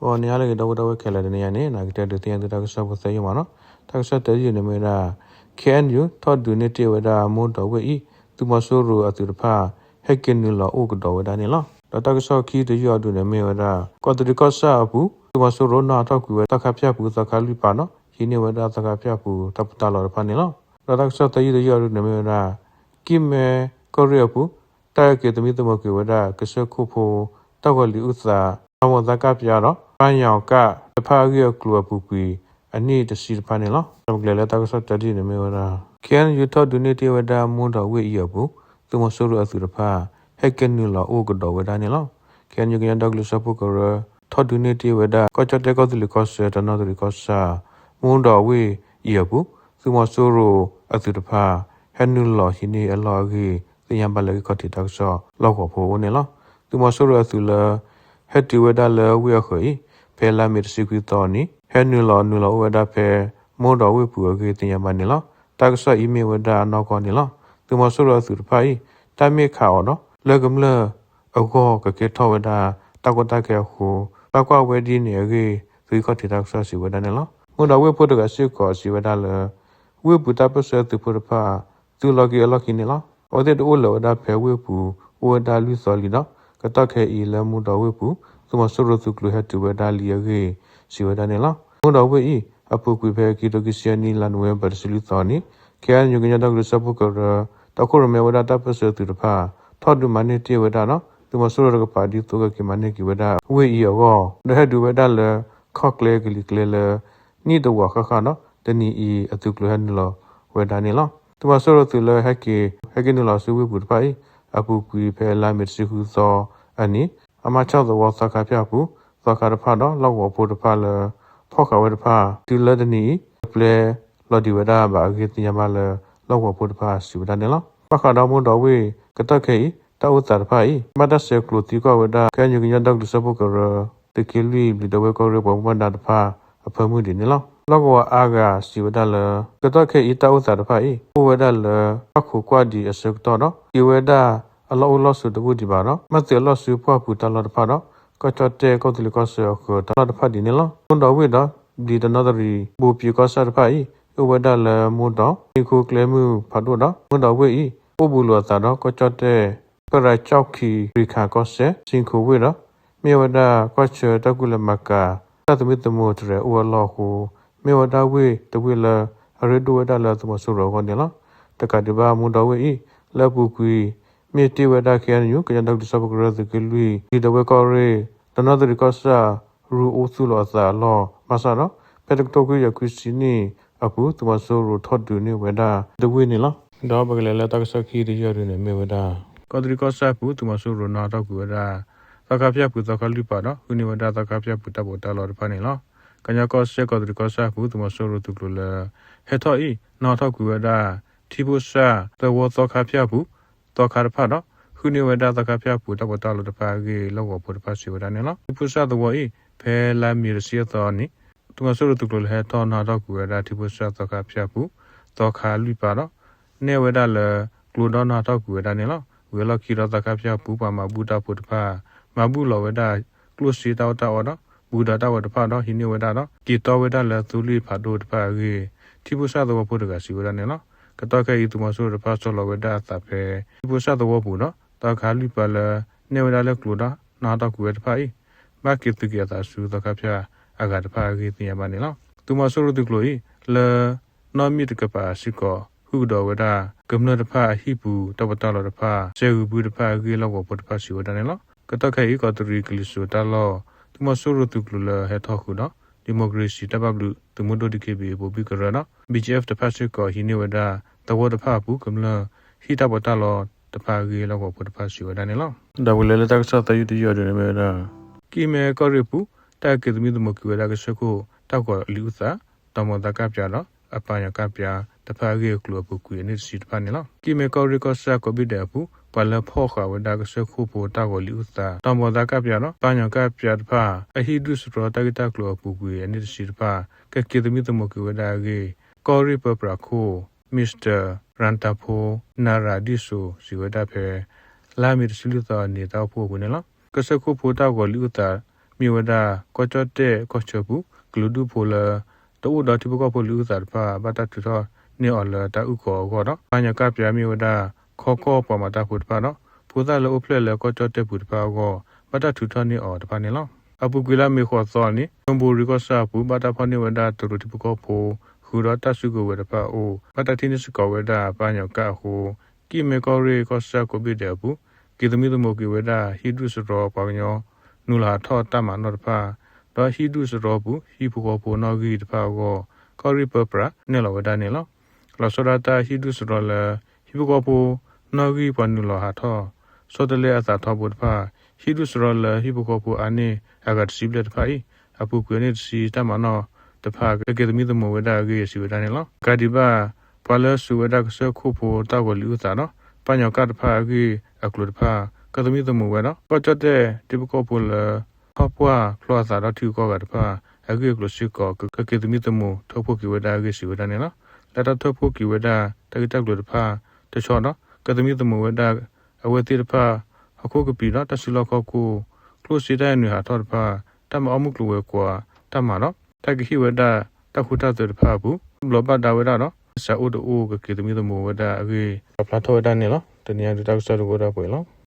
ဂီၤန့ၣ်ဟါလၢအဂ့ၤ ဒီပုၢ်ဝဲၢ်ခဲလၢာ်, တနံၤအံၤန့ၣ် နကတဲဒုးသ့ၣ်ညါသုတၢ်ကစီၣ်ဖိသၢယိာ်မးနီၤ. တၢ်ကစီၣ်တၢယိာ်န့ၣ်မ့ၢ်ဝဲဒၣ် ခ့ၣ်အဲၣ်ယူၣ် ထီၣ်ဒုးန့ၢ်တ့ၢ်ဝဲဒၣ် မိၢ်ဒီးဝ့ၢ်အံၤ သုးမီၤစိရိၤအသုးတဖၣ် ဟဲက့ၤနုာ်လီၤအိၣ်ကဒီးဝဲဒၣ်န့ၣ်လီၤ. ဒီးတၢ်ကစီၣ်ခံတယုၢ်အဒုးန့ၣ်မ့ၢ်ဝဲဒၣ် ကီးတရံးကီၢ်ဆၣ်အပူၤ သုးမီၤစိရိၤနီၣ်ဟးထီၣ်ကွံာ်ဝဲ သီခါဖၠၣ်ပူၤ သီခါလွံၢ်ပၤဒီး ဟံးန့ၢ်ဝဲဒၣ်သီခါဖၠၣ်ပူၤတၢ်ပီးတၢ်လီတဖၣ်န့ၣ်လီၤ. ဒီးတၢ်ကစီၣ်သၢယုၢ်တယုၢ်အဒုးန့ၣ်မ့ၢ်ဝဲဒၣ် ကံၢ်မဲကီၢ်ရ့ၣ်အပူၤ တၢ်ကက့ၤသမံသမိးက့ၤဝဲဒၣ် ကစၢၢ်ခိၣ်ဖိ တၢ်ဂီၤလံာ်အုၣ်သး တၢ်မီၤသးကၢ်ပၠးဒီး ပၢ်ညီၣ်ကၣ်တဖၣ်အဂ့ၢ်အကျိၤအပူၤကွံာ် အနံၣ်တဆံတဖၣ်န့ၣ်လီၤ. ဒီးပကလဲၤလၢတၢ်ကစီၣ်တၢဒ်န့ၣ်မ့ၢ်ဝဲဒၣ် ခ့ၣ်အဲၣ်ယူၣ် ထီၣ်ဒုးန့ၢ်တ့ၢ်ဝဲဒၣ် မိၢ်ဒီးဝ့ၢ်အံၤအပူၤ သုးမီၤစိရိၤအသုးတဖၣ် ဟဲက့ၤနုာ်လီၤအိၣ်ကဒီးဝဲဒၣ်န့ၣ်လီၤ. ခ့ၣ်အဲၣ်ယူၣ် ကညီဒီကလုာ်စၢဖှိၣ်ကရၢ ထီၣ်ဒုးန့ၢ်တ့ၢ်ဝဲဒၣ် ကီၢ်ကၠီၣ်တဲၣ်ကီၢ်သူလ့ၤကီၢ်ဆၢ တနီသရံၣ်ကီၢ်ဆၣ် မိၢ်ဒီးဝ့ၢ်အံၤအပူၤ သုးမီၤစိရိၤအသုးတဖၣ် ဟဲနုာ်လီၤဟံးန့ၢ်အလီၢ်အဂ့ၢ် သ့ၣ်ညါဘၣ်လၢဂ့ၢ်ခီၣ်ထံးတၢ်ကစီၣ်လီၢ်ကဝီၤဖိအအိၣ်န့ၣ်လီၤ. သုးမီၤစိရိၤအသုးလၢ ဟဲတုၤဝဲဒၣ်လၢဝ့ၢ်အဃၢၤအံၤ ဖဲလါမ့ၤတဆံခွံသီအနံၤ ဟဲနုာ်လီၤနုာ်လီၤအိၣ်ဝဲဒၣ်ဖဲ မိၢ်ဒီးဝ့ၢ်ပူၤအဂ့ၢ်သ့ၣ်ညါဘၣ်န့ၣ်လီၤ. တၢ်ကစီၣ်အံၤမ့ၢ်ဝဲဒၣ်အနီၢ်ကီၢ်န့ၣ်လီၤ. သုးမီၤစိရိၤအသုးတဖၣ်အံၤ တၢ်မ့ၢ်ခးအီၤဒီး လၢကမျၢၢ်အဂီၢ်ကကဲထီၣ်ဝဲဒၣ် တၢ်ကီတၢ်ခဲအဃိ ဘၣ်ကွၢ်ဝဲဒ်န့ၣ်အဂ့ၢ် သုးဂံၢ်ခီၣ်ထံးတၢ်ကစီၣ်စံးဝဲဒၣ်န့ၣ်လီၤ. မိၢ်ဒီးဝ့ၢ်ဖိတဂၤစ့ၢ်ကီးစံးဝဲဒၣ်လၢ ဝ့ၢ်ပူၤတၢ်ပၢၢ်ဆၢသုးဖိတဖၣ် သုးလီၤက့ၤအလီၢ်ခံန့ၣ်လီၤ. အဝဲသ့ၣ်တအိၣ်လၢၤဝဲဒၣ်ဖဲဝ့ၢ်ပူၤ အိၣ်ဝဲဒၣ်လွံၢ်သီလံဒီး ကတီၢ်ခဲအံၤလၢမိၢ်ဒီးဝ့ၢ်ပူၤ သုးမီၤစိရိၤသုးကျိၤဟဲတုၤဝဲဒၣ်လံအဂ့ၢ် စံးဝဲဒၣ်န့ၣ်လီၤ. မိၢ်ဒီးဝ့ၢ်အံၤ အပူၤကွံာ်ဖဲခံကထိခံဆံအနံၣ် လါနိၣ်ဝ့ဘၢၣ် တဆံလွံၢ်သီန့ၣ် ခ့ၣ်အဲၣ်ယူၣ် ကညီဒီကလုာ်စၢဖှိၣ်ကရၢ တီခိၣ်ရိၣ်မဲဝဲဒၣ်တၢ်ပၢၢ်ဆၢသုးတဖၣ် ထီၣ်ဒုးမၤန့ၢ်တ့ၢ်ဝဲဒၣ်ဒီး သုးမီၤစိရိၤတကပၤဒ်သိးကက့ၤမၤန့ၢ်က့ၤဝဲဒၣ် ဝ့ၢ်အံၤအဂီၢ် ဒီးဟဲတုၤဝဲဒၣ်လၢ ခီၣ်ကျဲကလံၤကျဲလၢ နံၣ်တဝီဃၣ်ဃၣ်ဒီး တနံၤအံၤ အသုးကျိၤဟဲနုာ်လီၤဝဲဒၣ်န့ၣ်လီၤ. သုးမီၤစိရိၤသုးလၢဟဲက့ၤ ဟဲက့ၤနုာ်လီၤဆူဝ့ၢ်ပူၤတဖၣ်အံၤ အပူၤကွံာ်ဖဲလါမ့ၤတဆံဃုသီအနံၤ အမါဆၣ်သဝီသီခါဖၠၣ်ပူၤ သီခါတဖၣ်ဒီး လီၢ်ကဝီၤဖိတဖၣ်လၢ ဖီၣ်ဃာ်ဝဲတဖၣ် တုၤလၢတနံၤအံၤ တပျဲလီၤဒံးဝဲဒၣ်ဘၣ်အဂ့ၢ်သ့ၣ်ညါဘၣ်လၢ လီၢ်ကဝီၤဖိတဖၣ်စံးဝဲဒၣ်န့ၣ်လီၤ. ဘၣ်ဃးဒီးမိၢ်ဒီးဝ့ၢ် ကတီၢ်ခဲအံၤ တၢ်အိၣ်သးတဖၣ်အံၤ ဘၣ်တၢ်ဆဲးကျိးသံကွၢ်ဝဲဒၣ် ခ့ၣ်အဲၣ်ယူၣ် ကညီဒီကလုာ်စၢဖှိၣ်ကရၢ သုးက့လွံၢ် ဘျံးဒဝဲၢ်ကီၢ်ရ့ၣ် ပှၤမူဘၣ်ဒါတဖၣ်အဖၢမုၢ်ဒံးန့ၣ်လီၤ. လီၢ်ကဝီၤအါဂၤစံးဝဲဒၣ်လၢ ကတီၢ်ခဲအံၤတၢ်အိၣ်သးတဖၣ်အံၤ အိၣ်ဝဲဒၣ်လၢ ပၣ်ခိးကွၢ်ဒံးအဆၢကတီၢ်ဒီး က့ၤဝဲဒၣ်အလီၢ်အိၣ်လီၢ်ဆိးတဘူၣ်ဒံးဘၣ်ဒီး မၤသုးအလီၢ်ဆူပှၢ်ပူၤတၢ်လီၢ်တဖၣ်ဒီး ကီၢ်ကၠီၣ်တဲၣ်ကီၢ်သူလ့ၤကီၢ်ဆၢအဃၢၤတၢ်လီၢ်တဖၣ်ဒံးန့ၣ်လီၤ. မိၢ်ဒီးဝ့ၢ်ဒီး ဘျံးတနီသရံၣ် ဘိးပၠံးကီၢ်ဆၣ်တဖၣ်အံၤ အိၣ်ဝဲဒၣ်လၢမိၢ်ဒီး ဟံၣ်ခိၣ်ကျဲမုၢ်ဖးဒိၣ်ဒီး မိၢ်ဒီးဝ့ၢ်အံၤ အိၣ်ဘူးလိာ်အသးဒီး ကီၢ်ကၠီၣ်တဲၣ် ပရၤကၠီၣ်ခံ ခရံာ်ခးကီၢ်စဲၣ် စ့ၣ်ခိၣ်ဝ့ၢ်ဒီး မ့ၢ်ဝဲဒၣ်ကီၢ်ဆၢတၢ်ကူၣ်လဲၤမၤကၤ တၢ်သမံသမိးတြဲၤအိၣ်အလီၢ်အဃိ မ့ၢ်ဝဲဒၣ်ဝ့ၢ်တဝ့ၢ်လၢ အရ့ဒိၣ်ဝဲဒၣ်လၢသုးမီၤစိရိၤအဂီၢ်န့ၣ်လီၤ. တကးဒံးဘၣ် မိၢ်ဒီးဝ့ၢ်အံၤ လၢအပူၤကွံာ် မ့ၢ်တ့ၢ်ဝဲဒၣ် ခ့ၣ်အဲၣ်ယူၣ် ကညီဒီကလုာ်စၢဖှိၣ်ကရၢ သုးက့လွံၢ် ဘျံးဒဝဲၢ်ကီၢ်ရ့ၣ် တနီသရံၣ်ကီၢ်ဆၣ် ရူအိၣ်သူၣ်လီၤအသးအလီၢ် ဘၣ်ဆၣ်ဒီး ဖဲတကထိခွံကယၤခွံဆံနံၣ်အပူၤ သုးမီၤစိရိၤထီၣ်ဒုးန့ၢ်ဝဲဒၣ်တဝ့ၢ်န့ၣ်လီၤ. ဒီးပကလဲၤလၢတၢ်ကစီၣ်ခံတယုၢ်အဒုးန့ၣ်မ့ၢ်ဝဲဒၣ် ကီးတရံးကီၢ်ဆၣ်အပူၤ သုးမီၤစိရိၤနီၣ်ဟးထီၣ်ကွံာ်ဝဲဒၣ် သီခါဖၠၣ်ပူၤသီခါလွံၢ်ပၤဒီး ဃုန့ၢ်ဝဲဒၣ်သီခါဖၠၣ်ပူၤတၢ်ပီးတၢ်လီတဖၣ်န့ၣ်လီၤ. ကညီကီၢ်စဲၣ်ကီးတရံးကီၢ်ဆၣ်အပူၤ သုးမီၤစိရိၤသုးကျိၤလၢ ဟဲထီၣ်အံၤ နီၣ်ဟးထီၣ်ကွံာ်ဝဲဒၣ် ထံဖိစၣ်သဝီသီခါဖၠၣ်ပူၤ သီခါတဖၣ်ဒီး ဃုန့ၢ်ဝဲဒၣ်သီခါဖၠၣ်ပူၤတၢ်ပီးတၢ်လီတဖၣ်အဂ့ၢ် လီၢ်ကဝီၤဖိတဖၣ်စံးဝဲဒၣ်န့ၣ်လီၤ. ထံဖိစၣ်သဝီအံၤ ဖဲလါမ့ၤတဆံအသီအနံၤ သုးမီၤစိရိၤသုးကျိၤလၢဟဲထီၣ်နီၣ်ဟးထီၣ်ကွံာ်ဝဲဒၣ်ထံဖိစၣ်သီခါဖၠၣ်ပူၤ သီခါလွံၢ်ပၤဒီး နဲၣ်ဝဲဒၣ်လၢကျိဒီးနီၣ်ဟးထီၣ်ကွံာ်ဝဲဒၣ်န့ၣ်လီၤ. ဝံၤအလီၢ်ခံဒီးသီခါဖၠၣ်ပူၤ ပှၤမၤဘူၣ်တၢ်ဖိတဖၣ် မၤဘူၣ်လီၤဝဲဒၣ် ကျိၣ်စ့တၢ်အီၣ်တၢ်အီဒီး ဘူးဒီးတၢ်ဝဲတဖၣ်ဒီး ဟံးန့ၢ်ဝဲဒၣ်ဒီး က့ၤတီဝဲဒၣ်လၢသိလ့ၣ်ဖးဒိၣ်တဖၣ်အဂ့ၢ် ထံဖိစၣ်သဝီဖိတဂၤစံးဝဲဒၣ်န့ၣ်လီၤ. ကတီၢ်ခဲအံၤ သုးမီၤစိရိၤတဖၣ်ဆီလီၤဝဲဒၣ်အသးဖဲ ထံဖိစၣ်သဝီပူၤဒီး သီခါလွံၢ်ပၤလၢ နဲၣ်ဝဲဒၣ်လၢကျိဒီးနီၣ်ဟးထီၣ်ကွံာ်ဝဲတဖၣ်အံၤ ဘၣ်က့ၤသုးက့ၤအသးဆူသီခါဖၠၣ်အဂၤတဖၣ်အဂ့ၢ်သ့ၣ်ညါဘၣ်န့ၣ်လီၤ. သုးမီၤစိရိၤသုးကျိၤအံၤ လၢ နီၢ်မ့ၣ်တကပၤစ့ၢ်ကီး ဃုာ်ကဒီးဝဲဒၣ် ကမျၢၢ်တဖၣ်အဟံၣ်ပူၤတၢ်ပီးတၢ်လီတဖၣ် စဲးဂုာ်ဘုတဖၣ်အဂ့ၢ် လီၢ်ကဝီၤဖိတဖၣ်စံးဝဲဒၣ်န့ၣ်လီၤ. ကတီၢ်ခဲအံၤ ကီးတရံးကလံၤစိးတၢ်လီၢ် သုးမီၤစိရိၤသုးကျိၤလၢဟဲထီၣ်ဃုာ်ဒီး ဒံၣ်မိၣ်ကရ့ၣ်စံၣ်တၢ်ဘၣ်ဘျုး သုးမုၢ်ဒိၣ် ဒီက့ဘံၣ် ဘိးဘံၣ်ကရၢဒီး ဘံၣ်ကၠံၣ်အဲၣ် တဖၣ်စ့ၢ်ကီး ဟံးန့ၢ်ဝဲဒၣ် သဝီတဖၣ်အပူၤ ကမျၢၢ်ဟံၣ်တၢ်ပီးတၢ်လီတဖၣ်အဂ့ၢ် လီၢ်ကဝီၤဖိတဖၣ်စံးဝဲဒၣ်န့ၣ်လီၤ. ဒီးပကလဲၤလၢတၢ်ကစီၣ်သၢယုၢ်တယုၢ်အဒုးန့ၣ်မ့ၢ်ဝဲဒၣ် ကံၢ်မဲကီၢ်ရ့ၣ်ပူၤ တၢ်ကက့ၤသမံသမိးက့ၤဝဲဒၣ်ကစၢၢ်ခိၣ် တၢ်ဂီၤလံာ်အုၣ်သး တၢ်မီၤသးကၢ်ပၠးဒီး အပၢ်ညီၣ်ကၢ်ပၠးတဖၣ်အဂ့ၢ်အကျိၤအပူၤကွံာ်အနံၣ်တဆံတဖၣ်န့ၣ်လီၤ. ကံၢ်မဲကီၢ်ရ့ၣ်ကီၢ်ဆၣ်ကိးဘ့ၣ်ဒဲးအပူၤ ပှၤလၢဖီၣ်ဃာ်ဝဲဒၣ်ကစၢၢ်ခိၣ်ဖိတၢ်ဂီၤလံာ်အုၣ်သး တၢ်မီၤသးကၢ်ပၠးဒီး ပၢ်ညီၣ်ကၢ်ပၠးတဖၣ် အဟံၣ်ဒုၣ်စရီတၢ်ဂ့ၢ်တၢ်ကျိၤအပူၤကွံာ်အနံၣ်တဆံတဖၣ် ကက့ၤသမံသမိးက့ၤဝဲဒၣ်အဂ့ၢ် ကီၢ်ရ့ၣ်ပၢပြးခိၣ် Mister ရၣ်တၢ်ဖိ နၣ်ရၣ်ဒံၣ်စိၤ စံးဝဲဒၣ်ဖဲ လါမ့ၤတဆံလွံၢ်သီအနံၤတၢ်အိၣ်ဖှိၣ်အပူၤန့ၣ်လီၤ. ကစၢၢ်ခိၣ်ဖိတၢ်ဂီၤလံာ်အုၣ်သး မ့ၢ်ဝဲဒၣ် ကီၢ်ကၠီၣ်တဲၣ်ကီၢ်ဆၢပူၤ ကလုာ်ဒူၣ်ဖိလၢ တအိၣ်ဒီးထံဖိကီၢ်ဖိလံာ်အုၣ်သးတဖၣ် ဘၣ်တၢ်ထုးထီၣ်န့ၢ်အီၤလၢတၢ်အုၣ်ကီၤအဂီၢ်ဒီး ပၢ်ညီကၣ်ပၠးမ့ၢ်ဝဲဒၣ် ခီကီၢ်ပှၤမၤတၢ်ဖိတဖၣ်ဒီး ဖိသၣ်လၢအိၣ်ဖျဲၣ်လၢကီၢ်ကၠီၣ်တဲၣ်ပူၤတဖၣ်အဂီၢ် ဘၣ်တၢ်ထုးထီၣ်န့ၢ်အီၤတဖၣ်န့ၣ်လီၤ. အပူၤကွံာ်လါမ့ၤဃိးသီန့ၣ် နိဘိရံကီၢ်ဆၣ်အပူၤ ဘၣ်တၢ်ဖီၣ်န့ၢ်ဝဲဒၣ်တရူးထံဖိကီၢ်ဖိ ဃုာ်ဒီးတၢ်စုကဝဲၤတဖၣ်အအိၣ် ဘၣ်တၢ်ထံၣ်န့ၢ်စ့ၢ်ကီးဝဲဒၣ်ပၢ်ညီကၣ်အဃိ ကံၣ်မဲကီၢ်ရ့ၣ်ကီၢ်ဆၣ်ကိးဘ့ၣ်ဒဲးအပူၤ က့ၤသမံသမိးက့ၤဝဲဒၣ် ဟံၣ်ဒူၣ်စရီပှၤကညီ နုာ်လီၤဟးထီၣ်တၢ်မၤနီၣ်တဖၣ် ဒီးဟံၣ်ဒူၣ်စရီပူၤ ဟံၣ်ဖိဃီဖိနီၣ်ဂံၢ်တဖၣ်အဂီၢ် ကီၢ်ရ့ၣ်ပၢပြးနဲၣ်လီၤဝဲဒၣ်န့ၣ်လီၤ. လီၤဆီဒၣ်တၢ်ဟံၣ်ဒူၣ်စရီလၢ ဟံၣ်ဖိဃီဖိနီၣ်ဂံၢ်ပှၤနုာ်လီၤဟးထီၣ် ဆီတလဲအသးထီဘိတဖၣ် ဟံၣ်ဒူၣ်စရီလၢဟံၣ်ဖိဃီဖိအါန့ၢ်အဂၤတဆံဘျဲၣ်တဖၣ်အံၤ အပူၤကွံာ်န့ၣ်တဆံတၢ်မၤနီၣ်တဖၣ် ကက့ၤသမံသမိးဝဲဒၣ်အဂ့ၢ်စံးဝဲဒၣ်န့ၣ်လီၤ. ကးဒံးဘၣ် ပှၤလၢစိာ်ဝဲဒၣ်ကစၢၢ်ခိၣ်ဖိတၢ်ဂီၤလံာ်အုၣ်သးဒီး ပၢ်ညီကၣ်တဖၣ်အဂ့ၢ်အကျိၤတဖၣ် ကသမံသမိးဝဲဒီး ကီၢ်ကၠီၣ်တဲၣ်ထံဖိကီၢ်ဖိလၢ ထီၣ်ပှၢ်ဖျီအသးဒီးထံဂုၤကီၢ်ဂၤတဖၣ် အဂ့ၢ်အကျိၤစ့ၢ်ကီး ကက့ၤသမံသမိးထီၣ်ဖှိၣ်က့ၤဝဲဒၣ်အဂ့ၢ်စံးဝဲဒၣ်န့ၣ်လီၤ. လၢတၢ်ထီၣ်ဖှိၣ်က့ၤဝဲဒၣ် တၢ်ဂ့ၢ်တၢ်ကျိၤတဖၣ်တဆီဒီး ကသမံသမိးဝဲဒၣ် အဝဲသ့ၣ်တဖၣ် ဟီၣ်ခိၣ်ကပံာ်ဒီးတၢ်စုလီၢ်ခီၣ်ခိၣ် ကျိၣ်စ့တၢ်ဟဲနုာ်ဟးထီၣ်တဖၣ် တၢ်မၤအီၣ်မုၢ်ကျိၤဝဲၤကွာ်တၢ်မၤဒီး တၢ်ကဟ့ၣ်ဝဲဒၣ်တၢ်ဃူတၢ်သုးတဖၣ်အပူၤ ဘျီးဘၣ်ဒါဝဲဒၣ်ဒီး ကစးအိၣ်တအိၣ်ကက့ၤသမံသမိးဝဲဒၣ်အဂ့ၢ် ပာ်ဖျါထီၣ်ဝဲဒၣ်န့ၣ်လီၤ. တနံၤအံၤဒုးတၢ်ကစီၣ်တအိၣ်ဒၣ်ပှဲၤလီၤ.